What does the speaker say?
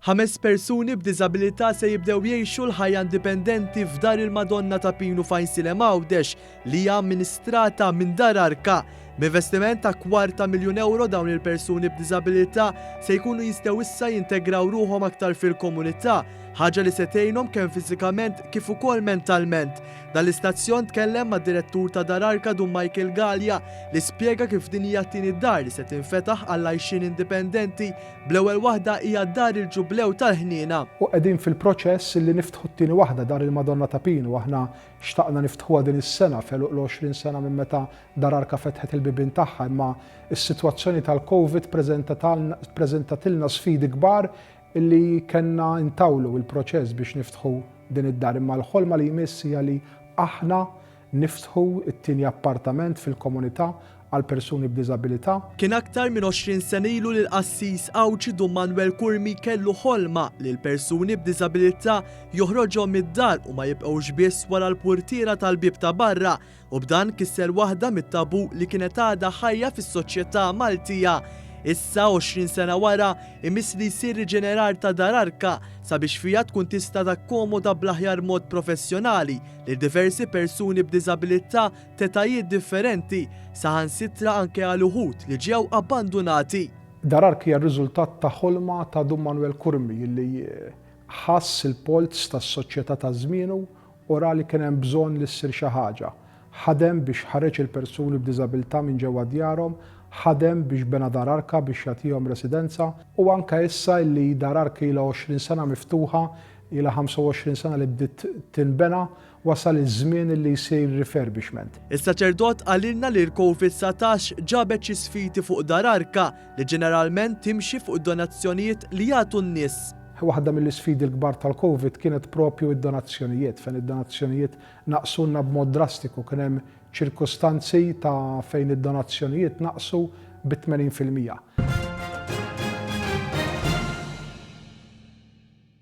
Ħames persuni b'diżabilità se jibdew jgħixu l-ħajja indipendenti f'Dar il-Madonna ta' Pinu f'Għajnsielem Għawdex li hija amministrata minn Dar Arka. B'investiment ta' kwart ta' miljun ewro dawn il-persuni b'diżabilità se jkunu jistgħu issa jintegraw ruħhom aktar fil-komunità, ħaġa li se tgħinhom kemm fiżikament kif ukoll mentalment. Dan l-istazzjon tkellem mad-Direttur ta' Dar Arka Dun Michael Galea li spjega kif din hija t-tieni dar li se tinfetaħ għall-għajxien indipendenti bl-ewwel waħda hija Dar il-Ġublew tal-Ħniena. U qegħdin fil-proċess li niftħu t-tieni waħda, Dar il-Madonna ta' Pinu. Aħna xtaqna niftħuha din is-sena, f'għeluq l-20 sena minn meta Dar Arka fetħet il-bibien tagħha, imma s-sitwazzjoni tal-Covid ppreżentatilna sfidi kbar Illi kellna ntawlu il-proċess biex niftħu din id-dar imma l-ħolma li jmiss hija li aħna niftħu t-tieni appartament fil-komunità għal persuni b'diżabilità. Kien aktar minn 20 sena ilu li l-qassis Għawdxi Dun Manwel Curmi kellu ħolma li l-persuni b'diżabilità joħroġhom mid-dar u ma jibqgħux biss wara l-purtiera tal-bieb ta' barra u b'dan kisser waħda mit-tabù li kienet għadha ħajja fis-soċjetà Maltija. Issa, 20 sena wara, imiss li jsir riġenerar ta' Dar Arka sabiex fiha tkun tista' takkomoda bl-aħjar mod professjonali lil diversi persuni b'diżabilità t'etajiet differenti, saħansitra anke għal uħud li ġew abbandunati. Dar Arka hija r-riżultat ta' ħolma ta' Dun Manwel Curmi li ħass il-polz tas-soċjetà ta' żmienu u ra li kien hemm bżonn li ssir xi ħaġa. Ħadem biex ħareġ il-persuni b'diżabilità minn ġewwa djarhom, ħadem biex bena Dar Arka biex jagħtihom residenza u anke issa illi Dar Arka ilha 20 sena miftuħa, ilha 25 sena li bdiet tinbena, wasal iż-żmien illi jsir refurbishment. Is-saċerdot qalilna li l-Covid 19 ġabet xi sfidi fuq Dar Arka li ġeneralment timxi fuq id-donazzjonijiet li jagħtu n-nies. Waħda mill-isfidi l-kbar tal-Covid kienet propju id-donazzjonijiet, fejn id-donazzjonijiet naqsulna b'mod drastiku. Kien hemm ċirkustanzi ta' fejn id-donazzjonijiet naqsu bi 80%.